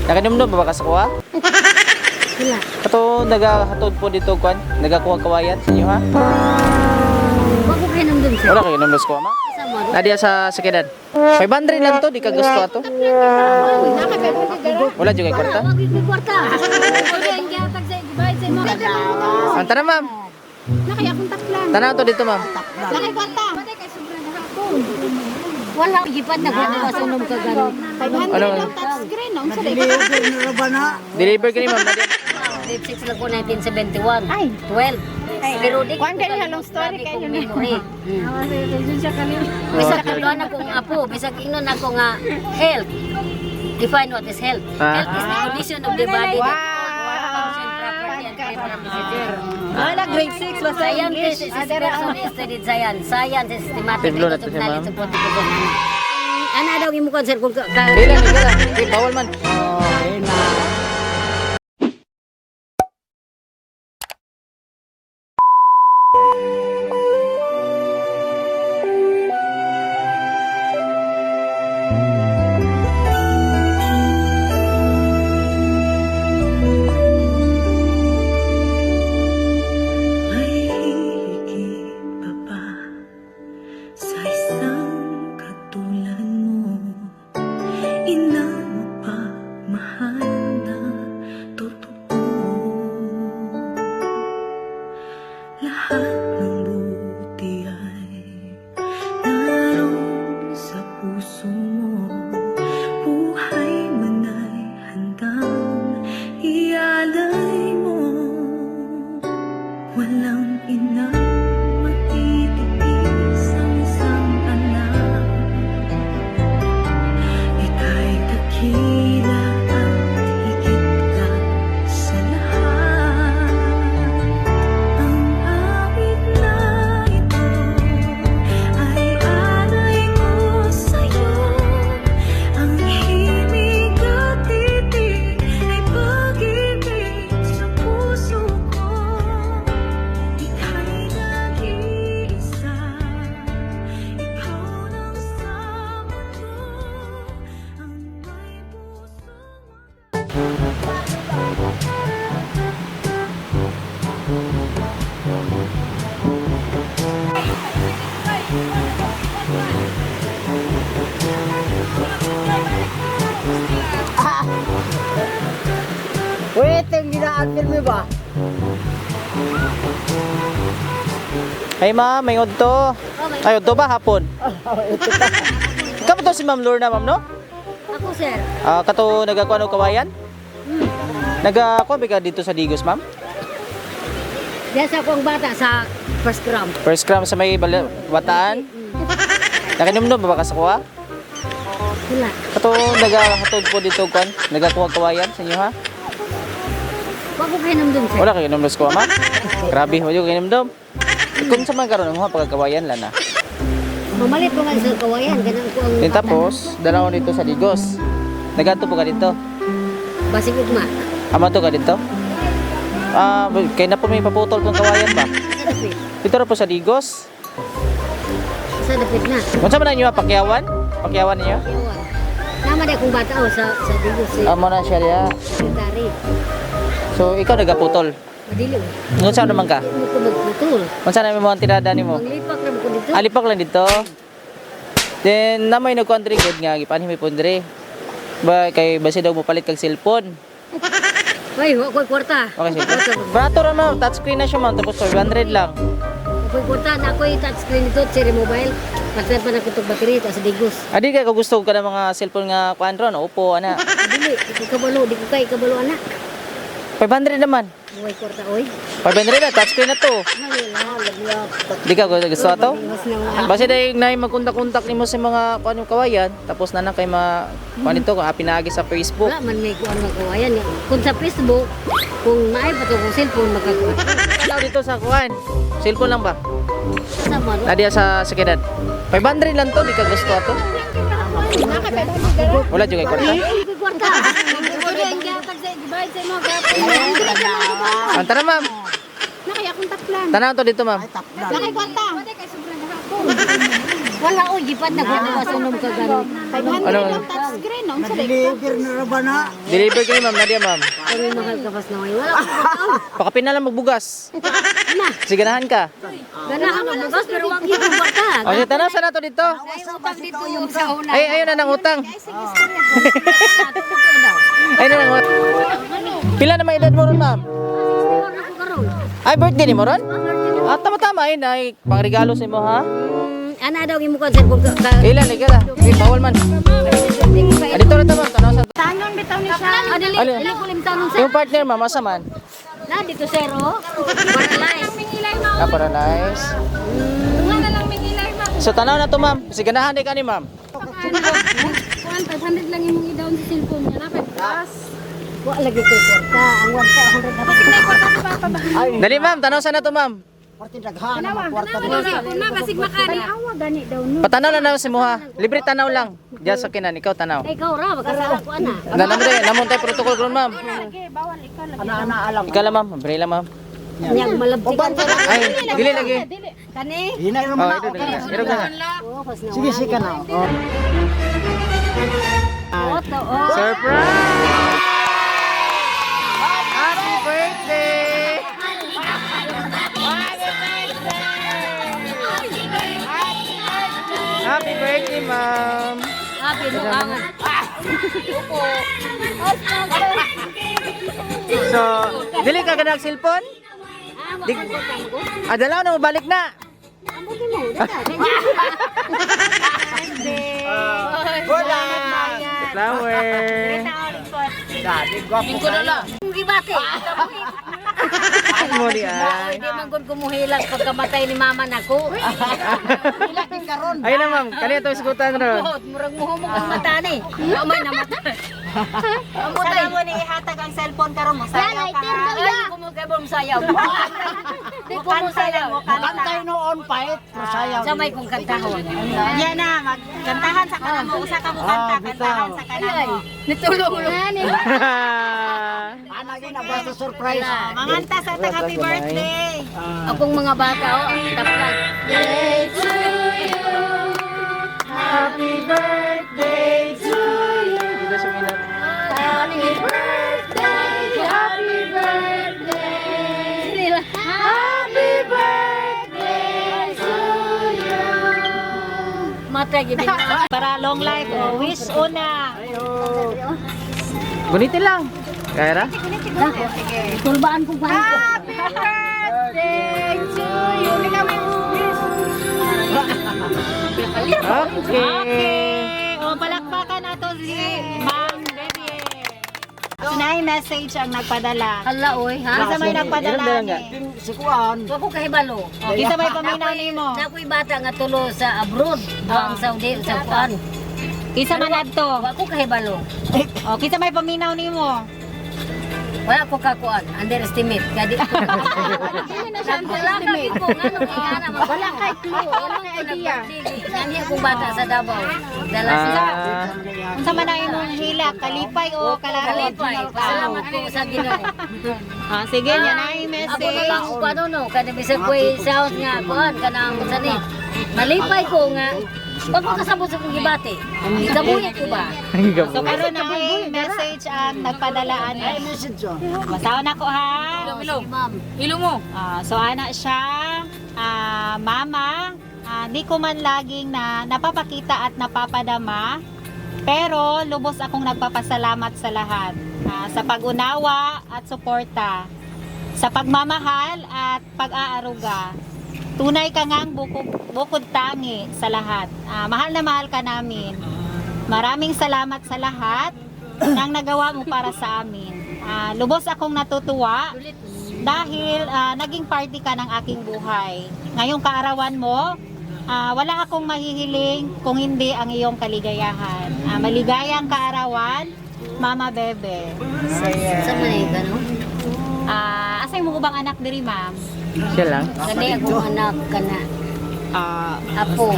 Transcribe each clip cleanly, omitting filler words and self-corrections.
Nakanumdum ba ka sa kuha? Wala. Kato nagahatod po dito kwan, nagakuha kawayan sa inyo ha? Wa ko kahinumdum, sir. Wala kayo numdum sa kuha ma? Sa mo. Nadia sa sakinan. 500 lang to, di ka gusto ato. Wala juga kwarta. Wala ko kwarta. Ang tara ma'am. Tanaw to dito ma'am. Wala gipat na ko sa unom ka gani. Ano? Deliver kini ma'am. Nadia. Grade 6 lang ko 1971. Ay, 12. Pero di ko Kwan kayo, long story kayo na. memory. Bisag kaluan akong apo, bisag ingnon ako nga health. Define what is health. Ah. Health is the condition of the body that all function properly and free from disease. Wala, grade 6, basta Scientist is a person who studied science. Science is systematic Piblo na methods to of siya, knowledge ma'am. supported by Ana daw imo kon sir kung ka Dili lang, dili lang. Di, bawal man. May higit pa ba sa isang katulad mo? Inang mapagmahal na totoo. Lahat ng buti ay naroon sa puso mo. Buhay man ay handang ialay mo. Walang inang matitiis ang isang anak. Ika'y dakila at higit ka sa lahat. Ang awit na ito ay alay ko sa'yo. Ang himig at titig ay pag-ibig sa puso ko. Ika'y nag-iisa, ikaw lang sa mundo ang may pusong Wait, ang ginaan mo ba? Hey ma'am, may odto. Ay, odto ba hapon? Ikaw ba to si Ma'am Lorna, ma'am, no? Ako sir. Ah, kato nagakuha og kawayan? Nagakuha ba ka dito sa Digos, ma'am? Diyan sa akong bata sa first gram. First cram sa may bataan. Nakinumdum ba ka sa kuha? Wala. Kato nagahatod po dito kwan, nagakuha kawayan sa inyo ha? Wa ko kahinumdum sir. Wala kayo kinumdum sa kuha, ma'am? Grabe, wala kayo kinumdum. Kung sa mga karon mo pagkawayan lang na. Mamalit pa man sa kawayan ganang ko ang Then tapos, dalawa dito sa Digos. Nagadto po ka dito. Basig ugma. Ama to ka dito? Ah, kay na po may paputol kong kawayan ba? Sa dapit. Dito ra po sa Digos. Sa dapit na. Unsa man ninyo pakyawan? Pakyawan ninyo? Iwan. Nama di akong bata oh, sa Digos si Amo na siya diha. sekretary. So ikaw nagaputol. Madili. oh. Unsa naman ka? Di mo ko magputol. Unsa na mo ang tirada nimo? Manglipak ra mo ko dito. Alipak lang dito. Then namoy nagkuan diri gud nga gipanhi mi pundre. Ba kay basi daw mo palit kag cellphone. Ay, wa ko'y kwarta. Okay cellphone. Barato ra ma'am, touchscreen na siya ma'am tapos 500 lang. Wa ko'y kwarta na ako'y touchscreen dito, cherry mobile. Pagkat pa na ko tong battery ta sa Digos. Adi kay kung gusto ka ng mga cellphone nga kuan ron, Oppo ana. Dili, di ko kabalo, di ko kay kabalo ana. 500 naman. Way kwarta oy. 500 na touchscreen na to. Di ka gusto ato? Basta dahil na magkontak-kontak nimo sa mga kuan yung kawayan, tapos na na kay ma kuan ito kung pinaagi sa Facebook. Wala man may kuan nga kawayan. Kung sa Facebook, kung naay pa to kung cellphone magkakuan. Tanaw dito sa kuan. Cellphone lang ba? Sa man. Nadia sa sakinan. 500 lang to, di ka gusto ato. Wala juga kwarta. Di ko kwarta. Ang tara ma'am. Tanaw to dito ma'am. Wala oy, gipat na ko sunom ka gani. Ano? Touchscreen, no? Unsa day? Deliver na ra ba na? Deliver kayo, ma'am. Nadia, ma'am. Kami mahal ka pas na wala ko. Pakapin na lang magbugas. Siganahan ka. Ganahan mo bugas pero wag gyud kwarta. O, sige, tanaw sa nato dito. Ay, utang dito yung sa una. Ay, ayun na ng utang. Ayun na ng utang. Pila na may edad mo ron, ma'am? Ay, birthday ni mo ron? Ah, tama-tama. Ayun, ay, pangregalo sa imo, ha? Ana daw imo kan cellphone ka. Ilan, ikaw. Okay, bawal man. Ah, dito na ito, ma'am. Tanaw sa Tanon bitaw ni siya. Ah, dili, Alin? dili ko limtanon sir. Yung partner, ma'am, asa man? Na dito sir oh. Paralyzed. Ah, para nice. So, tanaw na to, ma'am. Siganahan di ka ni, ma'am. Kuan 500 lang imong i-down sa cellphone niya na 5 plus. Wa lagi ko kwarta. Ang 100 na. Basig na kwarta sa papa ba? Dali, ma'am. Tanaw sa na to, ma'am. Parte daghan ang kwarta Tanawa ni cellphone ma basig makani. Awa gani daw no. Patanaw na na si Muha. Libre tanaw lang. Diyan sa kinan, ikaw tanaw. Ay, ikaw ra makasala ko ana. Na naman namon tayo protocol karon, ma'am. Lagi bawal ikaw lagi. Ana-ana alam. Ikaw lang, ma'am. Bre lang, ma'am. Nyag malabtikan. Ay, dili lagi. Kani? Hinay Oh, ra man na. ito na. Ito na. Oh, pas na. Sige, sige na. Oh. Oto, oh. Surprise! Happy birthday! Happy birthday, ma'am. Happy nuangan. So, dili ka ganang cellphone? Ah, wa ko ko. Ah, dalaw na balik na. Amo di mo, dada. Wala. Flower. Dadi gwapo ka. Kung gibati. Mo di ay. Hindi man gud kumuhilag pagkamatay ni mama nako. Ayun na, ma'am. Kaniya to isgutan ron. Buhot, murag muhumog ang mata ni. Wa may namatay. Amutay. Sana mo ni ihatag ang cellphone karon mo sayaw ka. ha? Ay, ko mo kay bom sayaw. Di ko mo sayaw. Kantay noon pait, pero sayaw. Sa may kong kantahon. Yan na, magkantahan sa kanamo. Usa ka mo kanta, kantahan sa kanamo. Nitulong mo. Ana gyud na basta surprise. Manganta sa tag happy birthday. Akong mga bata oh, ang taplag. Happy birthday to you. Dito sa mina. Happy birthday, happy birthday. Happy birthday to you. Matay gibin. Para long life, oh, wish una. Gunitin lang. Kaya ra? Tulbaan ko pa. Happy birthday to you. Ikaw may wish. Okay. Okay. O, palakpakan nato si Ma'am Debbie. Sinay message ang nagpadala. Hala oy, ha? Kinsa may nagpadala Ilan ni? Si kuan. Wa ko kahibalo. O, kinsa may paminaw nimo? Na ako'y bata nga tulo sa abroad, ang Saudi sa kuan. Kinsa man adto? Wa ko kahibalo. O, kinsa may paminaw nimo? Wala ko kakuan, underestimate. Kaya di ko. Wala kay ko ngano kay ana Wala kay clue, wala kay idea. Nani akong bata sa Davao. Dala sa Ah, Unsa man ang imong hilak, kalipay o kalarot? Kalipay. Pasalamat ko sa Ginoo. Ah, sige, yan ang Ako na message. lang ko ano no, kada bisag ko'y sound nga kuan kanang sani. Malipay ko nga pag ko kasabot sa kong gibati. Ikabuhi ko ba? So karon na ay message ang nagpadala ani. Message oh. Basahon ako ha. Sige, ma'am. Ah, so ana siya, mama, di ko man laging na napapakita at napapadama, pero lubos akong nagpapasalamat sa lahat. Sa pag-unawa at suporta, sa pagmamahal at pag-aaruga. Tunay ka ngang bukod tangi sa lahat. Mahal na mahal ka namin. Maraming salamat sa lahat ng nagawa mo para sa amin. Lubos akong natutuwa dahil naging party ka ng aking buhay. Ngayong kaarawan mo, wala akong mahihiling kung hindi ang iyong kaligayahan. Maligayang kaarawan, Mama Bebe. Sa man ka no? Asay mo ubang anak diri, ma'am? Siya lang. Kani akong anak kana. Apo.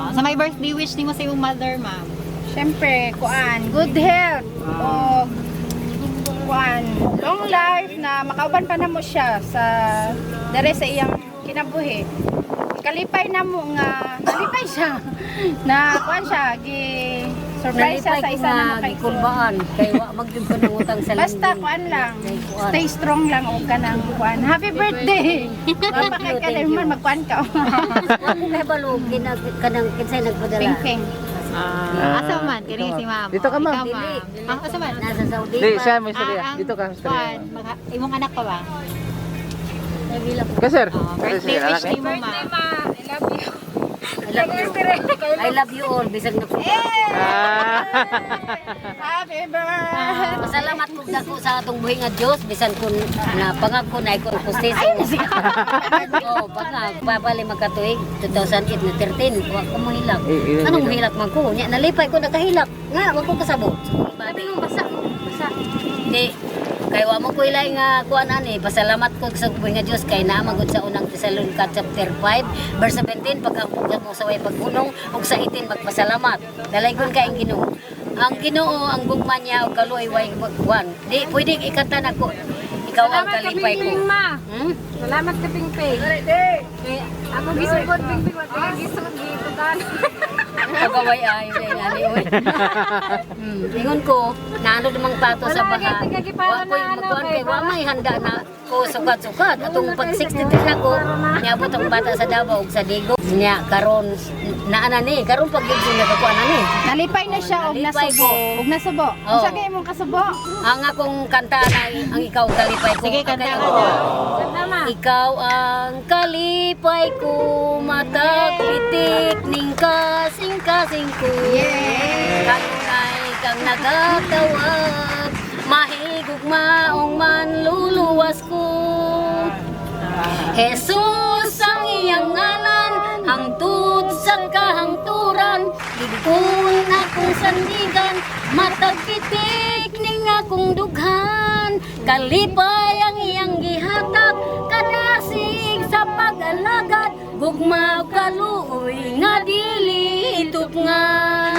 Sa may birthday wish nimo sa iyong mother, ma'am. Siyempre, kuan, good health o kuan, long life na makauban pa namo siya sa dere sa iyang kinabuhi. Kalipay na mo nga nalipay siya. Na kuan siya, gi surprise siya Nalipay sa ko isa na nga makaigsoon. gikulbaan kay wa magyud ko nang utang sa Basta lending. kuan lang. Kay kuan. Stay strong lang og kanang kuan. Happy birthday. Wa pa kay Thank kanang you. man magkuan ka. Wa ko kay balo kanang kinsay nagpadala. Ping ping. Ah, asa man kini si ma'am. Dito ka, ma'am. Ikaw, ma'am. Ah, asa man? Nasa Saudi Di, pa. siya may istorya. Ah, ang Dito ka, istorya. kuan, imong anak pa ba? Ka, sir. Oh, birthday Sir, wish anak eh. ni mo, ma'am. I love you. I love you all bisag na Ah. Happy birthday. Pasalamat ko dako sa atong buhi nga Dios bisan kun na pangako na ikon proseso. Oh, baka babali magkatuig 2008 na 13 wa ko mohilak. Eh, eh, Anong eh. mohilak man ko? Nya nalipay ko nakahilak. Nga wa ko kasabot. Sabi nung basa, basa. Di kay wa mo ko ilay nga kuan ani, pasalamat ko sa buhi nga Dios kay naa magud sa unang Tesalonica chapter 5 verse 17, pag-ampo mo sa way pag-unong ug sa 18 magpasalamat. Dalaygon kay ang Ginoo. Ang Ginoo ang gugma niya og kaluoy way magkuan. Di pwede ikanta nako. Ikaw ang kalipay ko. Ma. Hmm? Salamat ka Ping Ping. Kay ako gisugod Ping Ping, wa ka gisugod gitukan. Pagaway ay ay ani oy. Ingon ko, naano namang pato sa baha. Wa ko'y magkuan kay wa may handa na ko sukat-sukat. Atong pag 63 na ko, niabot ang bata sa Davao ug sa Digo. Nya karon naa na ni, karon pag gid nakakuan na ni. Nalipay na siya og Nalipay nasubo. ko. Og nasubo. Oo. Unsa kay imong kasubo? Ang akong kanta na ang ikaw ang kalipay ko. Sige, kanta ka daw. Ikaw ang kalipay ko, matag pitik ning kasing-kasing ko. Kanunay kang nagatawag, mahigugmaong manluluwas ko. Jesus ang iyang ngalan, hangtod sa kahangturan, ligpon akong sandigan, matag pitik ning akong dughan, kalipay ang iyang gihatag, kadasig sa pag-alagad, gugma ug kaluoy nga dili tupngan.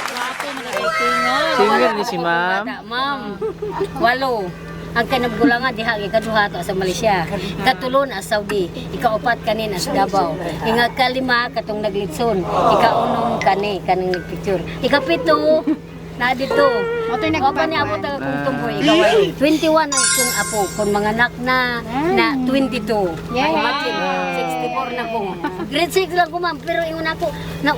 Gwapo man kay tingog. Singer ni si ma'am. Bata, ma'am. Walo. Ang kanabgulangan diha ikaduha to sa Malaysia. Ikatulo na sa Saudi, ikaupat kanin sa Davao. Inga kalima katong naglitson, ikaunom kani kaning nagpicture. Ikapito na dito. Motoy Wa pa niya abot ang akong tumboy. Ikaw ay 21 ang akong apo kun mga anak na na 22. Yeah. Imagine, 64 na ko. Grade 6 lang ko ma'am, pero ingon ako na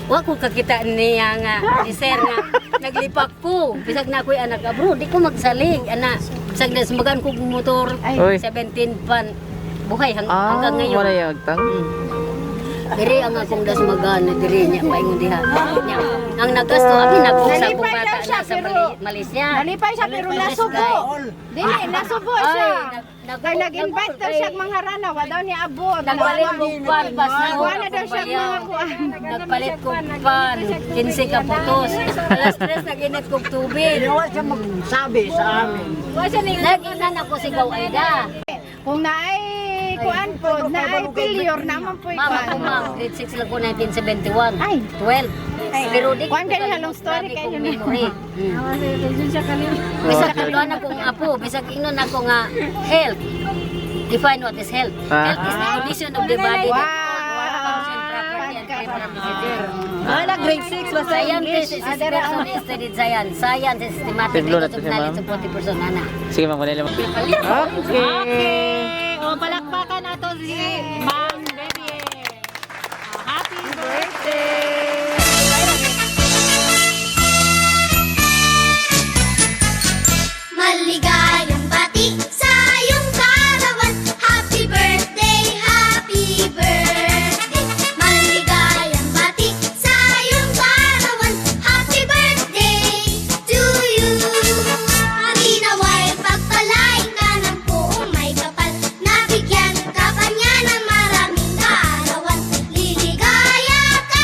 wa ko kakita niya nga ni sir nga naglipak ko. Bisag na ako'y anak abro, di ko magsalig ana. Bisag na sumagan ko motor. Ay. Oy. 17 pan buhay Ah, hanggang ngayon. wala yagtang. Diri ang akong dasmagan na diri niya paingon diha. Niya, ang nagasto abi na ko sa akong Nalipay bata daw siya, na sa Malaysia. Nalipay siya pero nasubo. Dili nasubo siya. Kay nag-invite daw siya og mga rana, wa daw niya abot. Nagpalit ko pan basta Wa na daw siya mga kuan. Nagpalit ko pan 15 ka putos. Alas 3 nag-init kog tubig. Wala siya magsabi sa amin. Nag-inan ako si Gaw Aida. Kung naay kuan po, naay failure naman po Ma'am, ako kuan. ma'am, grade 6 lang ko 1971. Ay. 12. Pero di ko Kuan kayo na long story grabe kayo kong na. memory. Bisag kaluan akong apo, bisag ingnon ako nga health. Define what is health. Ah. Health is the condition of the body that Wow. function properly and free from disease. Ah, na grade 6 basta Scientist is a person who studied science. Science is systematic Tiglo na methods to of siya, knowledge ma'am. of 40 person, ana. Sige, ma'am, wala lang. Okay. Okay. O, palakpakan nato si Ma'am Bebe. Happy birthday! Maligayang bati sa iyong kaarawan. Happy birthday, happy birthday. Maligayang bati sa iyong kaarawan. Happy birthday to you. Harinaway pagpalain ka ng poong may kapal. Nabigyan ka pa niya ng maraming kaarawan. Liligaya ka.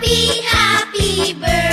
Happy, happy birthday.